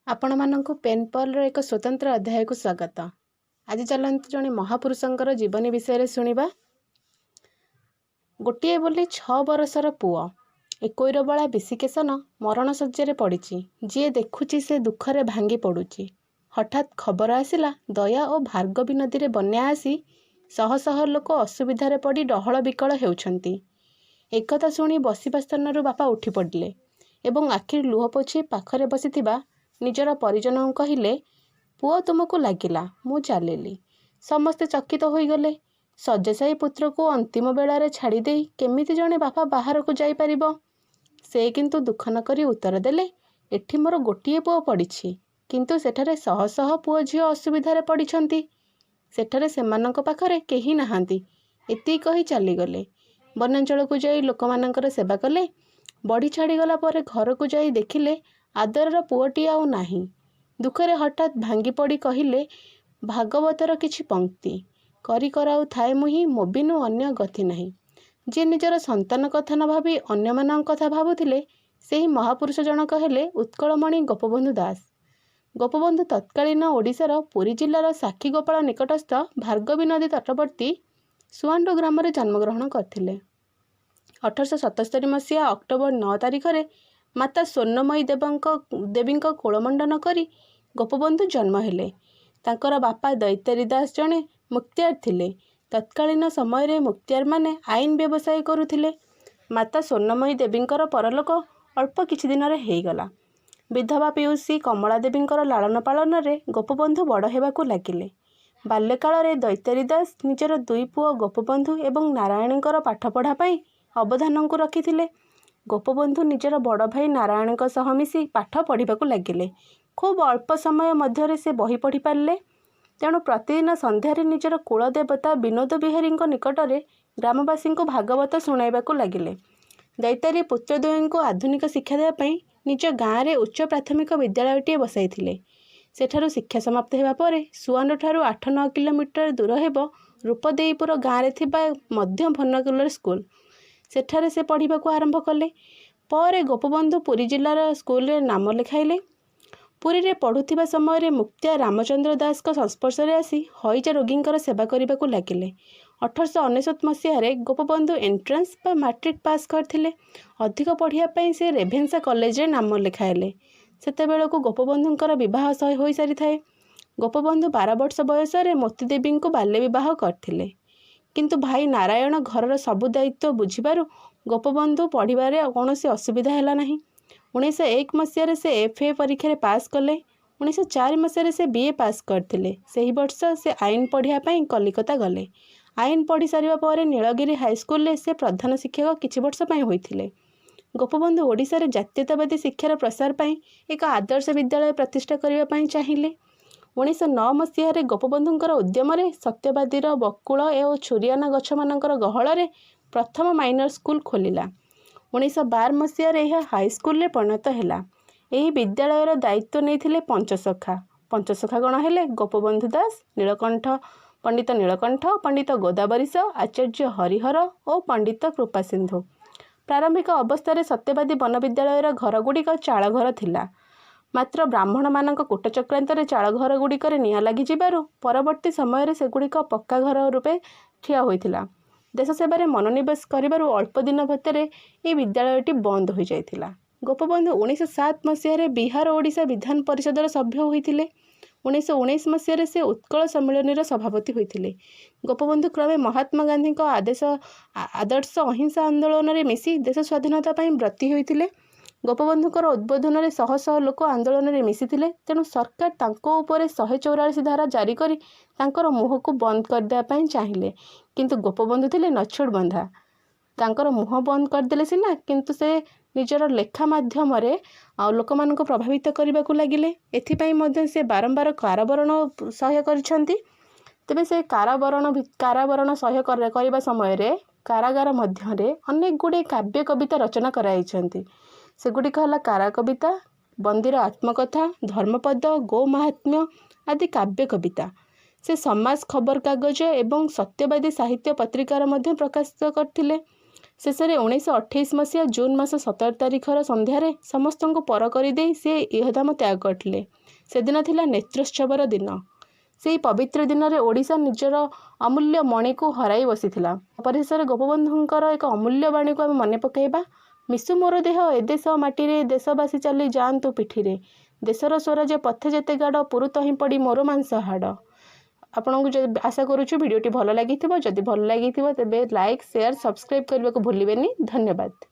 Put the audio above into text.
ଆପଣମାନଙ୍କୁ ପେନ୍ ପର୍ଲର ଏକ ସ୍ୱତନ୍ତ୍ର ଅଧ୍ୟାୟକୁ ସ୍ୱାଗତ। ଆଜି ଚାଲନ୍ତୁ ଜଣେ ମହାପୁରୁଷଙ୍କର ଜୀବନୀ ବିଷୟରେ ଶୁଣିବା। ଗୋଟିଏ ବୋଲି 6 ବରଷର ପୁଅ ଏକୋଇରବଳା ବିଶିକେଶନ ମରଣଶଯ୍ୟାରେ ପଡ଼ିଛି। ଯିଏ ଦେଖୁଛି ସେ ଦୁଃଖରେ ଭାଙ୍ଗି ପଡ଼ୁଛି। ହଠାତ୍ ଖବର ଆସିଲା, ଦୟା ଓ ଭାର୍ଗବୀ ନଦୀରେ ବନ୍ୟା ଆସି ଶହ ଶହ ଲୋକ ଅସୁବିଧାରେ ପଡ଼ି ଡହଳ ବିକଳ ହେଉଛନ୍ତି। ଏକଥା ଶୁଣି ବସିବା ସ୍ଥାନରୁ ବାପା ଉଠି ପଡ଼ିଲେ ଏବଂ ଆଖିରୁ ଲୁହ ପୋଛି ପାଖରେ ବସିଥିବା ନିଜର ପରିଜନଙ୍କୁ କହିଲେ, "ପୁଅ ତୁମକୁ ଲାଗିଲା, ମୁଁ ଚାଲିଲି।" ସମସ୍ତେ ଚକିତ ହୋଇଗଲେ। ଶଯ୍ୟାଶାୟୀ ପୁତ୍ରକୁ ଅନ୍ତିମ ବେଳାରେ ଛାଡ଼ିଦେଇ କେମିତି ଜଣେ ବାପା ବାହାରକୁ ଯାଇପାରିବ? ସେ କିନ୍ତୁ ଦୁଃଖ ନ କରି ଉତ୍ତର ଦେଲେ, "ଏଠି ମୋର ଗୋଟିଏ ପୁଅ ପଡ଼ିଛି, କିନ୍ତୁ ସେଠାରେ ଶହ ଶହ ପୁଅ ଝିଅ ଅସୁବିଧାରେ ପଡ଼ିଛନ୍ତି। ସେଠାରେ ସେମାନଙ୍କ ପାଖରେ କେହି ନାହାନ୍ତି।" ଏତିକି କହି ଚାଲିଗଲେ। ବନାଞ୍ଚଳକୁ ଯାଇ ଲୋକମାନଙ୍କର ସେବା କଲେ। ବଢ଼ି ଛାଡ଼ିଗଲା ପରେ ଘରକୁ ଯାଇ ଦେଖିଲେ, ଆଦରର ପୁଅଟି ଆଉ ନାହିଁ। ଦୁଃଖରେ ହଠାତ୍ ଭାଙ୍ଗିପଡ଼ି କହିଲେ ଭାଗବତର କିଛି ପଂକ୍ତି, "କରି କରାଉ ଥାଏ ମୁହିଁ ମୋ ବିନୁ ଅନ୍ୟ ଗତି ନାହିଁ।" ଯିଏ ନିଜର ସନ୍ତାନ କଥା ନ ଭାବି ଅନ୍ୟମାନଙ୍କ କଥା ଭାବୁଥିଲେ, ସେହି ମହାପୁରୁଷ ଜଣକ ହେଲେ ଉତ୍କଳମଣି ଗୋପବନ୍ଧୁ ଦାସ। ଗୋପବନ୍ଧୁ ତତ୍କାଳୀନ ଓଡ଼ିଶାର ପୁରୀ ଜିଲ୍ଲାର ସାକ୍ଷୀଗୋପାଳ ନିକଟସ୍ଥ ଭାର୍ଗବୀ ନଦୀ ତଟବର୍ତ୍ତୀ ସୁଆଣ୍ଡୋ ଗ୍ରାମରେ ଜନ୍ମଗ୍ରହଣ କରିଥିଲେ। 1877 ମସିହା ଅକ୍ଟୋବର 9 ତାରିଖରେ ମାତା ସ୍ୱର୍ଣ୍ଣମୟୀ ଦେବୀଙ୍କ କୋଳମଣ୍ଡନ କରି ଗୋପବନ୍ଧୁ ଜନ୍ମ ହେଲେ। ତାଙ୍କର ବାପା ଦୈତାରୀ ଦାସ ଜଣେ ମୁକ୍ତିଆର ଥିଲେ। ତତ୍କାଳୀନ ସମୟରେ ମୁକ୍ତିଆରମାନେ ଆଇନ ବ୍ୟବସାୟ କରୁଥିଲେ। ମାତା ସ୍ୱର୍ଣ୍ଣମୟୀ ଦେବୀଙ୍କର ପରଲୋକ ଅଳ୍ପ କିଛି ଦିନରେ ହେଇଗଲା। ବିଧବା ପିଉସୀ କମଳା ଦେବୀଙ୍କର ଲାଳନ ପାଳନରେ ଗୋପବନ୍ଧୁ ବଡ଼ ହେବାକୁ ଲାଗିଲେ। ବାଲ୍ୟକାଳରେ ଦୈତାରୀ ଦାସ ନିଜର ଦୁଇ ପୁଅ ଗୋପବନ୍ଧୁ ଏବଂ ନାରାୟଣଙ୍କର ପାଠପଢ଼ା ପାଇଁ ଅବଧାନଙ୍କୁ ରଖିଥିଲେ। ଗୋପବନ୍ଧୁ ନିଜର ବଡ଼ ଭାଇ ନାରାୟଣଙ୍କ ସହ ମିଶି ପାଠ ପଢ଼ିବାକୁ ଲାଗିଲେ। ଖୁବ୍ ଅଳ୍ପ ସମୟ ମଧ୍ୟରେ ସେ ବହି ପଢ଼ି ପାରିଲେ। ତେଣୁ ପ୍ରତିଦିନ ସନ୍ଧ୍ୟାରେ ନିଜର କୁଳଦେବତା ବିନୋଦ ବିହାରୀଙ୍କ ନିକଟରେ ଗ୍ରାମବାସୀଙ୍କୁ ଭାଗବତ ଶୁଣାଇବାକୁ ଲାଗିଲେ। ଦୈତାରୀ ପୁତ୍ରଦ୍ୱୟଙ୍କୁ ଆଧୁନିକ ଶିକ୍ଷା ଦେବା ପାଇଁ ନିଜ ଗାଁରେ ଉଚ୍ଚ ପ୍ରାଥମିକ ବିଦ୍ୟାଳୟଟିଏ ବସାଇଥିଲେ। ସେଠାରୁ ଶିକ୍ଷା ସମାପ୍ତ ହେବା ପରେ ସୁଆଣ୍ଡୋଠାରୁ 8-9 କିଲୋମିଟର ଦୂର ହେବ ରୂପଦେଇପୁର ଗାଁରେ ଥିବା ମଧ୍ୟ ଭର୍ଣ୍ଣାକ୍ୟୁଲର ସ୍କୁଲ, ସେଠାରେ ସେ ପଢ଼ିବାକୁ ଆରମ୍ଭ କଲେ। ପରେ ଗୋପବନ୍ଧୁ ପୁରୀ ଜିଲ୍ଲାର ସ୍କୁଲରେ ନାମ ଲେଖାଇଲେ। ପୁରୀରେ ପଢ଼ୁଥିବା ସମୟରେ ମୁକ୍ତିଆର ରାମଚନ୍ଦ୍ର ଦାସଙ୍କ ସଂସ୍ପର୍ଶରେ ଆସି ହଇଜା ରୋଗୀଙ୍କର ସେବା କରିବାକୁ ଲାଗିଲେ। 1899 ମସିହାରେ ଗୋପବନ୍ଧୁ ଏଣ୍ଟ୍ରାନ୍ସ ବା ମାଟ୍ରିକ ପାସ୍ କରିଥିଲେ। ଅଧିକ ପଢ଼ିବା ପାଇଁ ସେ ରେଭେନ୍ସା କଲେଜରେ ନାମ ଲେଖାଇଲେ। ସେତେବେଳକୁ ଗୋପବନ୍ଧୁଙ୍କର ବିବାହ ହୋଇସାରିଥାଏ। ଗୋପବନ୍ଧୁ 12 ବର୍ଷ ବୟସରେ ମୋତିଦେବୀଙ୍କୁ ବାଲ୍ୟ ବିବାହ କରିଥିଲେ। କିନ୍ତୁ ଭାଇ ନାରାୟଣ ଘରର ସବୁ ଦାୟିତ୍ୱ ବୁଝିବାରୁ ଗୋପବନ୍ଧୁ ପଢ଼ିବାରେ କୌଣସି ଅସୁବିଧା ହେଲା ନାହିଁ। 1901 ମସିହାରେ ସେ ଏଫ୍. ଏ ପରୀକ୍ଷାରେ ପାସ୍ କଲେ। 1904 ମସିହାରେ ସେ ବି. ଏ ପାସ୍ କରିଥିଲେ। ସେହି ବର୍ଷ ସେ ଆଇନ ପଢ଼ିବା ପାଇଁ କଲିକତା ଗଲେ। ଆଇନ ପଢ଼ି ସାରିବା ପରେ ନୀଳଗିରି ହାଇସ୍କୁଲରେ ସେ ପ୍ରଧାନ ଶିକ୍ଷକ କିଛି ବର୍ଷ ପାଇଁ ହୋଇଥିଲେ। ଗୋପବନ୍ଧୁ ଓଡ଼ିଶାରେ ଜାତୀୟତାବାଦୀ ଶିକ୍ଷାର ପ୍ରସାର ପାଇଁ ଏକ ଆଦର୍ଶ ବିଦ୍ୟାଳୟ ପ୍ରତିଷ୍ଠା କରିବା ପାଇଁ ଚାହିଁଲେ। 1909 ମସିହାରେ ଗୋପବନ୍ଧୁଙ୍କର ଉଦ୍ୟମରେ ସତ୍ୟବାଦୀର ବକୁଳ ଓ ଛୁରିଆନା ଗଛମାନଙ୍କର ଗହଳରେ ପ୍ରଥମ ମାଇନର ସ୍କୁଲ ଖୋଲିଲା। 1912 ମସିହାରେ ଏହା ହାଇସ୍କୁଲରେ ପରିଣତ ହେଲା। ଏହି ବିଦ୍ୟାଳୟର ଦାୟିତ୍ୱ ନେଇଥିଲେ ପଞ୍ଚସଖା। ପଞ୍ଚସଖାଗଣ ହେଲେ ଗୋପବନ୍ଧୁ ଦାସ, ପଣ୍ଡିତ ନୀଳକଣ୍ଠ, ପଣ୍ଡିତ ଗୋଦାବରୀଶ, ଆଚାର୍ଯ୍ୟ ହରିହର ଓ ପଣ୍ଡିତ କୃପାସିନ୍ଧୁ। ପ୍ରାରମ୍ଭିକ ଅବସ୍ଥାରେ ସତ୍ୟବାଦୀ ବନବିଦ୍ୟାଳୟର ଘରଗୁଡ଼ିକ ଚାଳଘର ଥିଲା। ମାତ୍ର ବ୍ରାହ୍ମଣମାନଙ୍କ କୂଟଚକ୍ରାନ୍ତରେ ଚାଳଘରଗୁଡ଼ିକରେ ନିଆଁ ଲାଗିଯିବାରୁ ପରବର୍ତ୍ତୀ ସମୟରେ ସେଗୁଡ଼ିକ ପକ୍କା ଘର ରୂପେ ଠିଆ ହୋଇଥିଲା। ଦେଶ ସେବାରେ ମନୋନିବେଶ କରିବାରୁ ଅଳ୍ପ ଦିନ ଭିତରେ ଏହି ବିଦ୍ୟାଳୟଟି ବନ୍ଦ ହୋଇଯାଇଥିଲା। ଗୋପବନ୍ଧୁ 1907 ମସିହାରେ ବିହାର ଓଡ଼ିଶା ବିଧାନ ପରିଷଦର ସଭ୍ୟ ହୋଇଥିଲେ। 1919 ମସିହାରେ ସେ ଉତ୍କଳ ସମ୍ମିଳନୀର ସଭାପତି ହୋଇଥିଲେ। ଗୋପବନ୍ଧୁ କ୍ରମେ ମହାତ୍ମା ଗାନ୍ଧୀଙ୍କ ଆଦର୍ଶ ଅହିଂସା ଆନ୍ଦୋଳନରେ ମିଶି ଦେଶ ସ୍ୱାଧୀନତା ପାଇଁ ବ୍ରତୀ ହୋଇଥିଲେ। ଗୋପବନ୍ଧୁଙ୍କର ଉଦ୍ବୋଧନରେ ଶହ ଶହ ଲୋକ ଆନ୍ଦୋଳନରେ ମିଶିଥିଲେ। ତେଣୁ ସରକାର ତାଙ୍କ ଉପରେ 144 ଧାରା ଜାରି କରି ତାଙ୍କର ମୁହଁକୁ ବନ୍ଦ କରିଦେବା ପାଇଁ ଚାହିଁଲେ। କିନ୍ତୁ ଗୋପବନ୍ଧୁ ଥିଲେ ନଛୋଡ଼ ବନ୍ଧା। ତାଙ୍କର ମୁହଁ ବନ୍ଦ କରିଦେଲେ ସିନା, କିନ୍ତୁ ସେ ନିଜର ଲେଖା ମାଧ୍ୟମରେ ଆଉ ଲୋକମାନଙ୍କୁ ପ୍ରଭାବିତ କରିବାକୁ ଲାଗିଲେ। ଏଥିପାଇଁ ମଧ୍ୟ ସେ ବାରମ୍ବାର କାରାବରଣ ସହ୍ୟ କରିଛନ୍ତି। ତେବେ ସେ କାରାବରଣ ସହ୍ୟ କରିବା ସମୟରେ କାରାଗାର ମଧ୍ୟରେ ଅନେକ ଗୁଡ଼ିଏ କାବ୍ୟ କବିତା ରଚନା କରାଯାଇଛନ୍ତି। ସେଗୁଡ଼ିକ ହେଲା କାରା କବିତା, ବନ୍ଦୀର ଆତ୍ମକଥା, ଧର୍ମପଦ, ଗୋ ମାହାତ୍ମ୍ୟ ଆଦି କାବ୍ୟ କବିତା। ସେ ସମାଜ ଖବରକାଗଜ ଏବଂ ସତ୍ୟବାଦୀ ସାହିତ୍ୟ ପତ୍ରିକାର ମଧ୍ୟ ପ୍ରକାଶ କରିଥିଲେ। ଶେଷରେ 1928 ମସିହା ଜୁନ୍ ମାସ 17 ତାରିଖର ସନ୍ଧ୍ୟାରେ ସମସ୍ତଙ୍କୁ ପର କରିଦେଇ ସେ ଇହଧାମ ତ୍ୟାଗ କରିଥିଲେ। ସେଦିନ ଥିଲା ନେତ୍ରୋତ୍ସବର ଦିନ। ସେଇ ପବିତ୍ର ଦିନରେ ଓଡ଼ିଶା ନିଜର ଅମୂଲ୍ୟ ମଣିକୁ ହରାଇ ବସିଥିଲା। ପରିଶେଷରେ ଗୋପବନ୍ଧୁଙ୍କର ଏକ ଅମୂଲ୍ୟ ବାଣୀକୁ ଆମେ ମନେ ପକାଇବା। ମିଶୁ ମୋର ଦେହ ଏ ଦେଶ ମାଟିରେ, ଦେଶବାସୀ ଚାଲି ଯାଆନ୍ତୁ ପିଠିରେ, ଦେଶର ସ୍ୱରାଜ ପଥେ ଯେତେ ଗାଡ଼, ପୁରୁ ତହିଁ ପଡ଼ି ମୋର ମାଂସ ହାଡ଼। ଆପଣଙ୍କୁ ଯଦି ଆଶା କରୁଛୁ ଭିଡ଼ିଓଟି ଭଲ ଲାଗିଥିବ। ଯଦି ଭଲ ଲାଗିଥିବ ତେବେ ଲାଇକ୍, ସେୟାର, ସବସ୍କ୍ରାଇବ୍ କରିବାକୁ ଭୁଲିବେନି। ଧନ୍ୟବାଦ।